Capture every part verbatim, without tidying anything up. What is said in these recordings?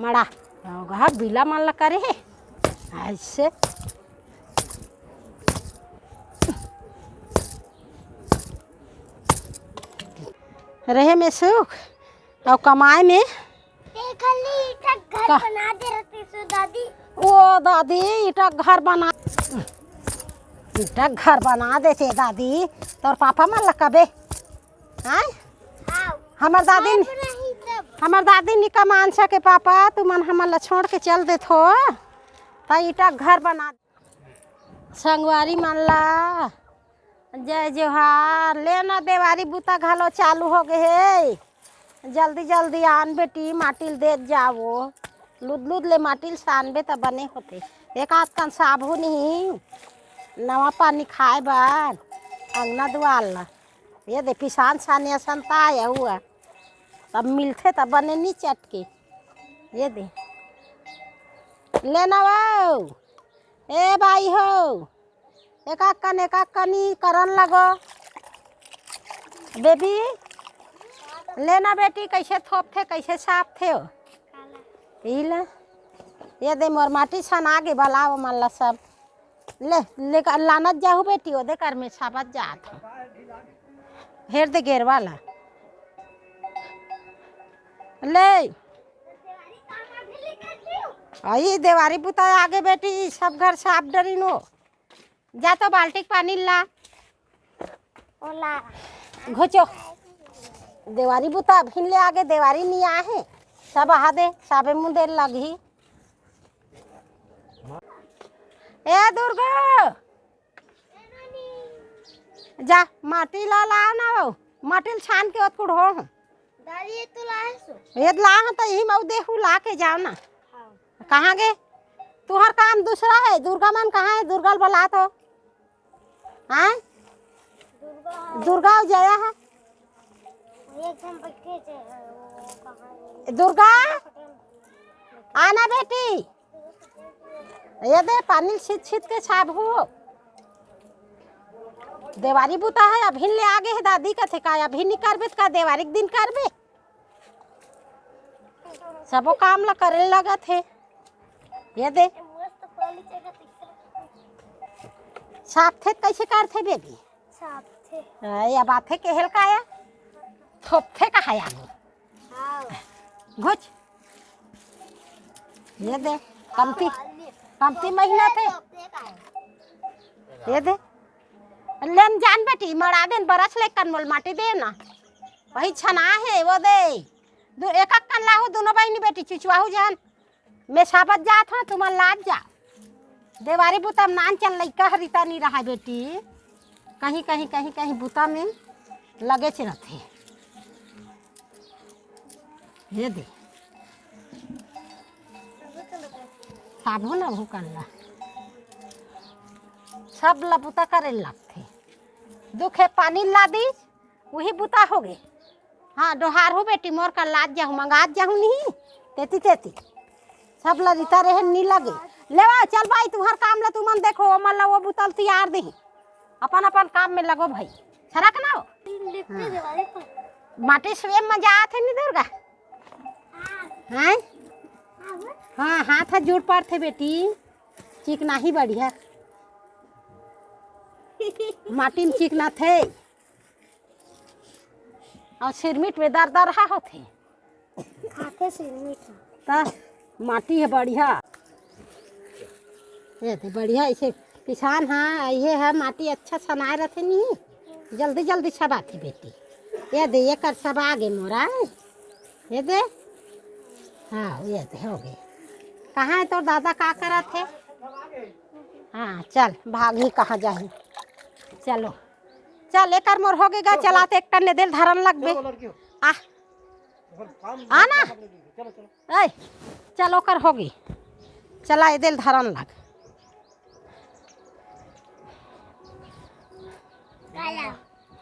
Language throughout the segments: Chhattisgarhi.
मड़ा, ओगहा बिला मन ला करे हे। ऐसे। रहे में सुख, अउ कमाए में। ते खाली ईटा घर का? बना दे रहते सो दादी। ओ दादी, ईटा घर बना, ईटा घर बना देते दादी, तोर पापा मन ला कबे। आय? आओ। हमर दादी न-, आप रही तब। हमर दादी निका मानसा के पापा, तुमन हमन ला छोड़ के चल देथो, त ईटा घर बना। संगवारी मन ला जय जोहार। ले ना, देवारी बूता घलो चालू हो गे हे। जल्दी जल्दी आन बेटी, माटी ल देत जावो। लुद लुद ले माटी ल सानबे त बने होथे। एक आध कन साबुन ही नवा पानी खाए बर अंगना दुआर ला। ये दे पिसान साने असन ताय हुआ। तब मिलथे तब बने नी चटके। ये दे। लेना वो। ए बाई हो। एकाक कन, एकाक कनी करन लगो। बेबी, लेना बेटी, कैसे थोपथे, कैसे सापथे हो? ई ले। ये दे मोर माटी छना गे, बलाओ मन ला सब। ले, ले कर लानत जाहू बेटी, ओदे कर में छापत जात हूँ। हेर दे गेरवा ला। ले। आई देवारी बुता आगे बेटी, सब घर साफ डरिन हो। जा तो बाल्टी के पानी ला। ओला। घोचो। देवारी बुता अभिन ले आगे, देवारी नी आहे। सब आहा दे, साबे मुंदे लगही। ए दुर्गा, जा माटी ला, ला ना हो, माटी ल छान के ओतकुड़ हो। दादी, ये तो लाए सो। ये ला ह त इही मऊ देहू ला के जाओ ना। हाँ। कहाँ गे? तुहर काम दूसरा है, दुर्गा मन कहाँ है? दुर्गा ल बला तो। हाँ? दुर्गा है। दुर्गा अउ जया है। एक जन बैठे थे, वो कहाँ है? दुर्गा, आना बेटी। ये दे पानी ल छीत छीत के छाबहू। देवारी बुता है, अभिन ले आगे है दादी कथे का, अभी नी करबे त का देवारी के दिन करबे? सबो काम ला करे लगत हे। ये दे। छापथे त कैसे करथे बेबी? छापथे। ए, अब आथे के हेलकाया? थोपथे का है आगे? हाँ। घुच। ये दे, कमती, कमती महीना थे। ये दे। लेन जान बेटी, मड़ा देन बरस ले कन मोल माटी दे ना। वही छना है, वो दे। दो, एक एक कन लाहू, दोनों बहिनी बेटी चुचवाहू जान। मैं साबत जात हूँ, तुमन लात जा। देवारी बुता म नान चल लइका हरिता नी रहा बेटी। कहीं, कहीं, कहीं, कहीं बुता में लगे च रथे। ये दे। साबुन अबहू कर ला। सब ला बुता करे लगथे। दुखे पानी ला दी, उही बुता होगे। हाँ, डोहारहू बेटी मोर कर लात जाहू, मंगात जाहू नहीं, तेती तेती। सब ला रिता रहे नी लगे। लेवा, चल भाई, तुम्हर काम ला तुमन देखो, ओमन ला वो बुता ल तियार देही। अपन अपन काम में लगो भाई। सरक ना हो। माटी सुए म मजा आथे नी दुर्गा? हैं? हाँ, हाथ ह जुड़ पड़थे बेटी। चिकनाही बढ़िया। माटी म चिकनाथे। अउ सिरमिट में दरदरहा होथे। खाथे सिरमिट। त माटी ह बढ़िया। ये दे बढ़िया, इसे किसान ह, ये ह माटी अच्छा सनाए रथे नी, जल्दी जल्दी छबाथे बेटी। ये दे, ये कर सब आगे मोरा। ये दे। हाँ, ये दे, होगे। कहाँ है तोर दादा, का करत हे? हाँ, चल, भागही कहाँ जाही। चलो। चल, एकर मोर होगे गा, चलाते एक टन एदे ल धरन लगबे। चलो, लड़की हो। आ। ओकर काम आ ना। मतलब लगी। चलो, चलो। ए, चल, ओकर होगे। चला, एदे ल धरन लग।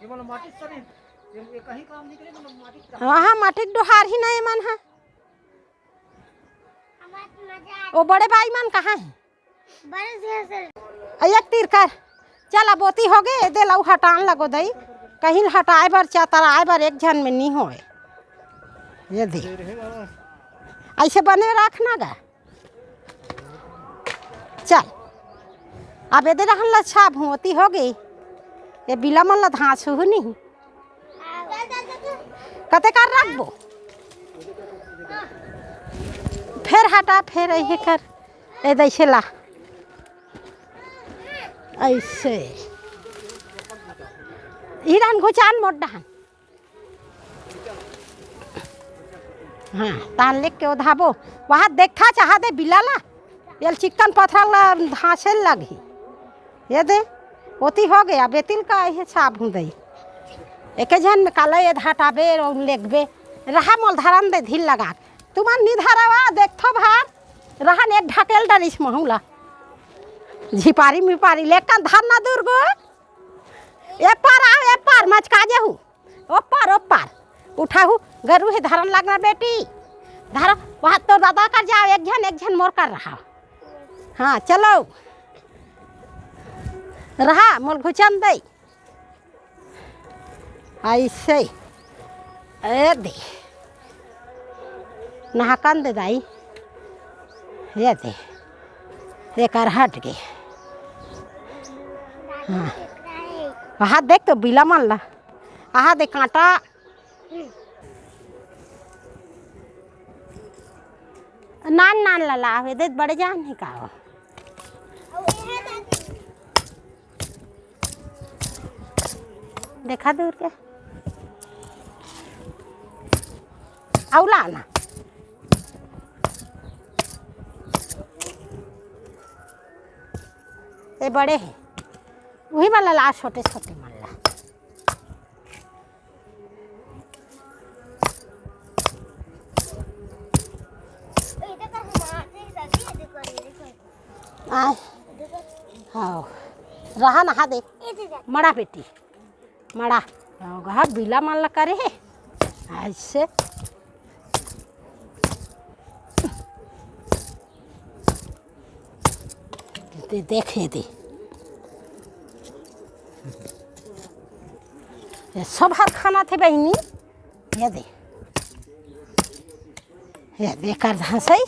ये वाला माटी सरी, ये, ये कहीं काम नहीं करे, मतलब माटी का। हाँ, हाँ, माटी डोहारही ना, ये मन हा। ओ बड़े बाई मन कहाँ है? बड़े से से। आ, एक तीर कर। चल, अब ओती होगे, एदे ल अउ हटान लगो दई। कहीं ल हटाए बर, चतराए बर एक झन में नी होए। ये दे। अइसे बने रख ना गा। चल, अब एदे रहन ला छाबहूँ, ओती होगे। ए बिला मन ला धांसहूँ नहीं। कते कर रखबो? फेर हटा, फेर अइसे कर। एदे अइसे ला। अइसे। इही डहन घुचान मोर डहन। हाँ, तहन लेग के ओधाबो। वहाँ देखथा चाहा दे बिला ला। एला चिक्कन पथरा ला धांसे लगही। एदे, ओती होगे, अब एती ल का हे छाबहूँ दई। एके झन में काला एदे हटाबे अउ लेगबे। रहा मोला धरन दे ढील लगा के। तुमन नि धरव, देखथों भर। रहन ए ढकेल डरिस महूँ ला। झिपारी मिपारी लेकन धर ना दुर्गो। ए पार आ, ए पार मचका जेहू। ओ पार, ओ पार। उठाहू, गरू हे धरन लगना बेटी। धर, वहाँ तोर दादा कर जाव, एक झन, एक झन मोर कर रहा। हाँ, चलो। रहा, मोला घुचन दई। अइसे। एदे। नहाकन दे दाई। एदे। एकर हट गे। हाँ। वहाँ देख तो बिला मन ला। आहा दे कांटा। नान नान ला लावे दे, बड़े जान हे का हो। देखा दूर के। अउ ला ना। ए बड़े हे। उही मन ला ला, छोटे छोटे मन ला। आय, हाँ, रहा नहा दे। मड़ा बेटी, मड़ा। हाँ, बिला मन ला करे हे। अइसे। दे, देखे दे। ए सब हर खाना थे बहिनी। एदे। एदे कर धसई।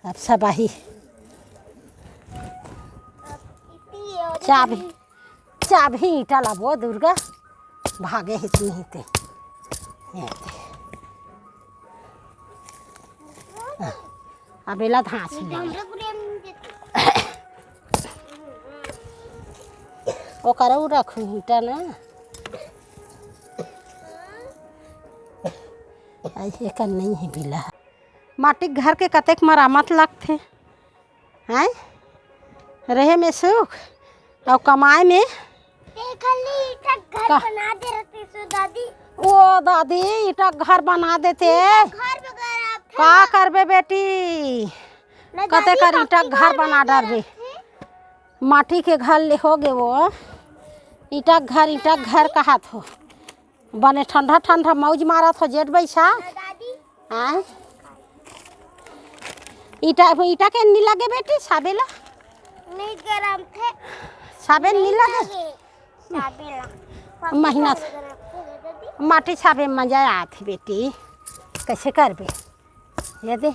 अब सब आही। चाबही, चाबही ईंटा लाबो दुर्गा। भागे हे तू ही ते। एदे। अब एला धांस ले। ओकर अउ रखहूँ ईंटा ना। अइसे कर नहीं हे बिला। माटी के घर के कतेक मरामत लगथे। हैं? रहे में सुख अउ कमाए में। ते खाली ईंटा घर का? बना दे रहते सो दादी। ओ दादी, ईंटा घर बना देते। ईंटा घर वगैरह थे का ना। करबे बेटी? ना कते दादी, कर ईंटा पक्की घर घर बना नहीं डरबे। रहते। माटी के घर ले होगे वो। ईंटा घर, ईंटा घर कहत हो। बने ठंडा ठंडा मौज मारत हो जेठ बैसाख। ना दादी। आय? ईंटा, ईंटा के नी लगे बेटी, साबेला? नहीं गरम थे। साबे नी लगे? साबेला। महीना माटी साबे मजा आथे बेटी, कइसे करबे? एदे।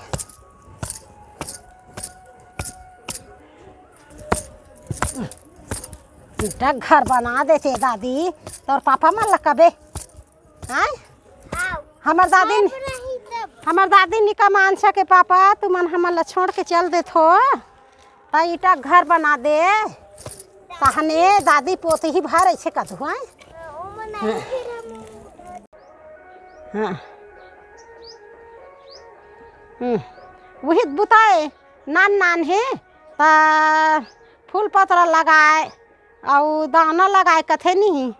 ईंटा घर बना देते दादी, तोर पापा मन ला कबे। आय? हमर दादी, हमर दादी निकमान सके पापा, तुमन हमन ला छोड़ के चल देथो, त ईंटा घर बना दे। तहने दादी पोती ही भर अइसे कदू, आय? हाँ। हम्म। उही बुताए नान नान हे, त फूल पतरा लगाए, अउ दाना लगाए कथे नहीं।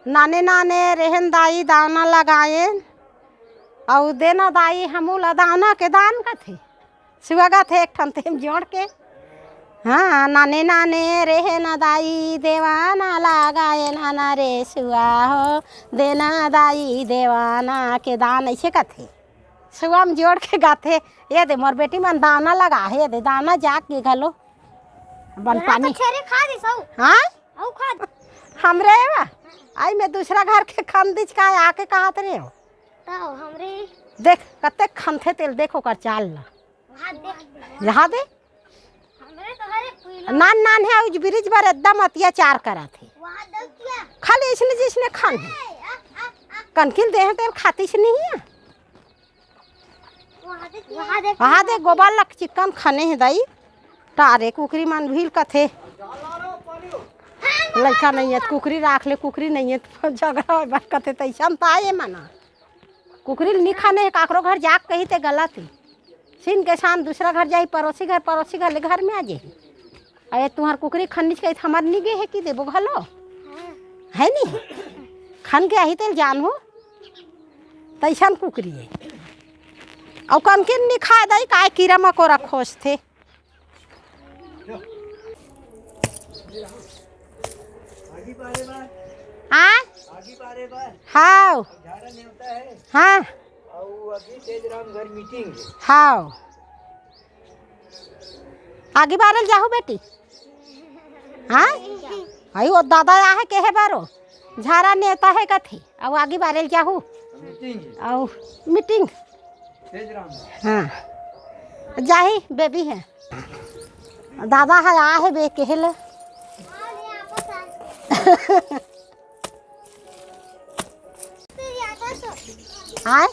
नाने नाने रेहेन दाई दाना लगाएन, अउ देना दाई हमू ला दाना के दान कथे। सुआ गाथे एक ठन तेम जोड़ के। हाँ, नाने नाने रेहेन दाई देवाना लगाएन ना रे सुआ हो, देना दाई देवाना के दान अइसे कथे। सुआ म जोड़ के गाथे। एदे मोर बेटी मन दाना लगा हे, एदे दाना जाग के घलो। बन पानी। छेरे खा दे सौ। हाँ? अउ खा दे। हमरे बा? आई मैं दूसरा घर के खन दिच का आके कहत रहे हो। तो हमरे देख, कतेक खनथे तेल, देख ओकर चाल ला। वहाँ देख। यहाँ दे। हमरे तो हरे पीला। नान नान हे, उज ब्रिज बर एकदम अत्याचार करत हे। वहाँ देख क्या? खाली इसने जिसने खान हे। ए, आ, आ, आ। कनकिल देह तेल खातिस नहीं हे। वहाँ देख, वहाँ देख। वहाँ दे गोबर लक चिकन खने हे दाई। टारे कुकरी मन भील कथे। लइका नहीं हे त कुकरी राख ले, कुकरी नहीं हे त झगड़ा होय बर कथे, तइसन त आए मना। कुकरी ल नी खाने हे, काकरो घर जाके कही ते गलत हे। सीन के शान दूसरा घर जाही, पड़ोसी घर, पड़ोसी घर ले घर में आ जाही। अरे तुहर कुकरी खन्नीच कही त हमर नी गे हे कि देबो घलो? हे नी? खन के आही तेल जानहू। तइसन कुकरी हे। अउ कनकिन नी खाए दाई, काय कीरा मकोरा खोजथे। आगी बारे बार। हाँ? आगी बारे बार। हाँ। झाड़ा नेवता है। हाँ। अउ अभी तेज राम घर मीटिंग है। हाँ। आगी बारे ल जाहू बेटी। हाँ? आई वो दादा आहे केहे बारो। झाड़ा नेवता है कथे। अउ आगी बारे ल जाहू। मीटिंग। अउ मीटिंग। तेज राम। हाँ। जाही बेबी हे। दादा हे, आ हे बे, केहे ले। आय?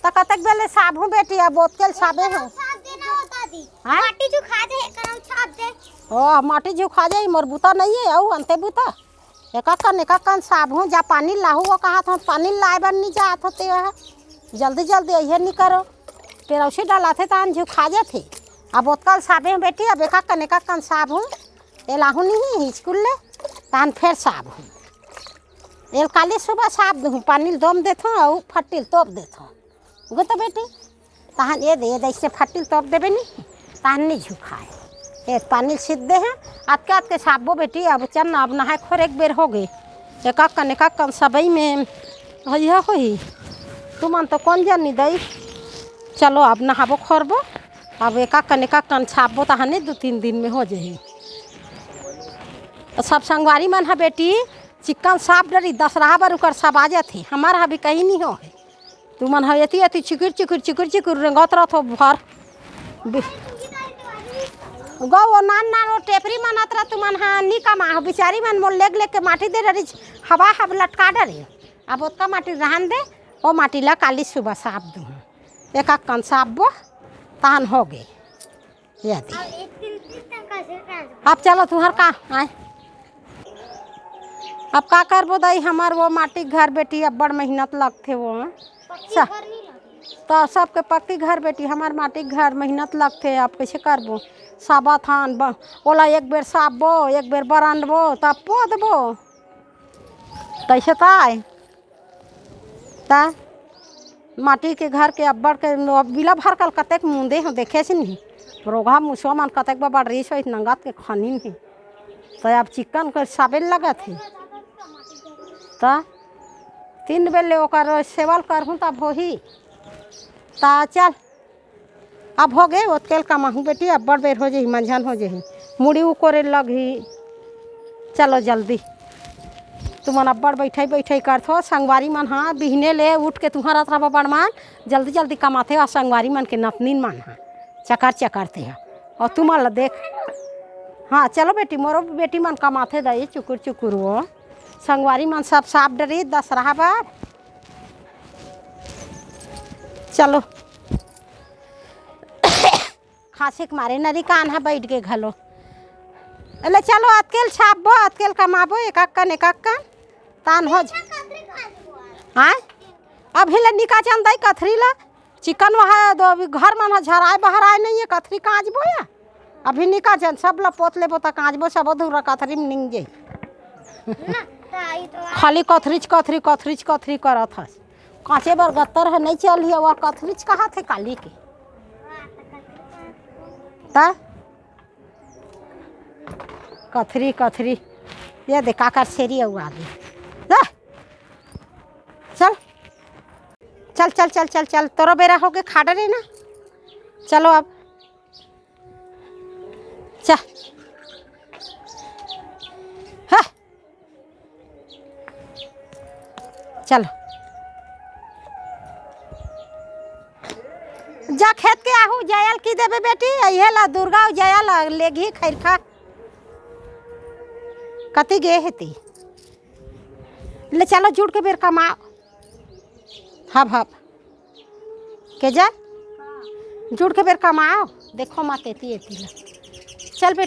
त कतेक बेले साबहूँ बेटी, अब ओतकेल साबे हूँ। साब देना होता दी। आय? माटी जो खा दे, करम छाप दे। ओ, माटी जो खा जाई, मोर बुता नहीं हे, अउ अंते बुता। एकक कन, एकक कन साबहूँ, जा पानी लाहू, वो कहा था, पानी लाए बर नहीं जात होते वह। जल्दी जल्दी अइहे नहीं करो। पेरौसी डालथे, तान झुखा जाथे। अब ओतकल साबे हूँ बेटी, अब एकक कन, एकक कन साबहूँ। एलाहू नहीं स्कूल ले, तान फेर साबहूँ। एल काली सुबह साब दूँ, पानी ल दोम देथों, अउ फट्टी ल तोप देथों। गो तो बेटी, तहन ये दे, ये दे, इससे फट्टी ल तोप देबे नी, तहन नी झुखाए। ये पानी ल सीध दे हैं, अतके अतके साबो बेटी, अब चल ना, अब नहाए खोर एक बेर हो गए। एकक कन, एकक कन सबई में भैया होही। तुमन तो कौन जानी दई। चलो, अब नहाबो खोरबो, अब एकक कन, एकक कन साबो, तहने दू तीन दिन में हो जाही। तो सब संगवारी मन ह बेटी, चिक्कन साब डरी, दसरहा बर उकर सब आ जाथे, हमर ह भी कहीं नहीं हो है। तुमन ह एती एती चिकुर चिकुर चिकुर चिकुर रेंगत रथो भर बि-, गो वो नान नान वो टेपरी मन अतरा तुमन ह नी कमा हो, बिचारी मन मोर लेग लेग के माटी दे डरी, हवा हब लटका डरी। अब ओतका माटी रहन दे, वो माटी ला काली सुबह साफ दूँ, एकक कन साफ बो, तहन हो गे। ये दे। अब एक दिन तीन टका से ट्रांसफर। अब चलो तुहर का आए। अब का करबो दाई, हमर वो माटी के घर बेटी अब्बड़ मेहनत लगथे वो। पक्की स-, घर नहीं लगथे। तो सबके पक्की घर बेटी, हमर माटी के घर मेहनत लगथे, अब कैसे करबो? साबा थान ब-, ओला एक बेर साबबो, एक बेर बरंडबो, तब पोतबो। कैसे ताय? त माटी के घर के अब्बड़ के बिला भर कल कतेक मुंदे हो, देखे से नहीं। रोगहा मुसवा मन कतेक बड़ रीस होइस नंगत के खनिन हे। त अब चिक्कन के साबेन लगत हे। त तीन बेर ले ओकर सेवल करहूँ तब होही। त चल। अब हो गे, ओतकेल कमाहूँ बेटी, अब्बड़ बेर हो जही, मंझन हो जही, मुड़ी उकोरे लगही। चलो जल्दी, तुमन अब्बड़ बैठई बैठई करथो। संगवारी मन ह बिहने ले उठ के तुहर अतरा बड़ मन जल्दी जल्दी कमाथे, अउ संगवारी मन के नतनीन मन ह चकर चकर ते ह, अउ तुमन ल देख। हाँ चलो बेटी, मोरो बेटी मन कमाथे दाई, चुकुर चुकुर वो संगवारी मन सब साफ डरी दसरहा बर। चलो। खांसी के मारे नरी कान ह बैठ गे घलो। अले चलो, अतकेल छापबो, अतकेल कमाबो, एकक कन, एकक कन, तान हो जा। हाँ, अभी ले निका चंदई कथरी ला, चिकन वहा दो घर मन ह झराए बहराए नहीं है, कथरी कांचबो या। अभी निका चंद, सब ला पोत लेबो त कांचबो, सबो धुरा कथरी में निंग जाई। ना, त आई तो आ- खाली कथरीच कथरी, कथरीच कथरी करत हस। कांचे बर गत्तर ह नहीं चल ही, वो कथरीच कहा थे काली के। त कथरी, कथरी, ये दे काकर छेरी अउ आगे। ले, चल, चल, चल, चल, चल, चल, तोरो बेरा हो गे, खा डरे ना। चलो अब, चल, हाँ। चलो, जा खेत के आहू, जया ल कहि देबे बेटी, अइहे ला दुर्गा अउ जया ला लेगही खैरखा। कति गे हे ती? ले चलो जुड़ के बेर कमाओ। Hub hub. के जा, जुड़ के बेर कमाओ। देखो मत एती एती ला। चल बेटी।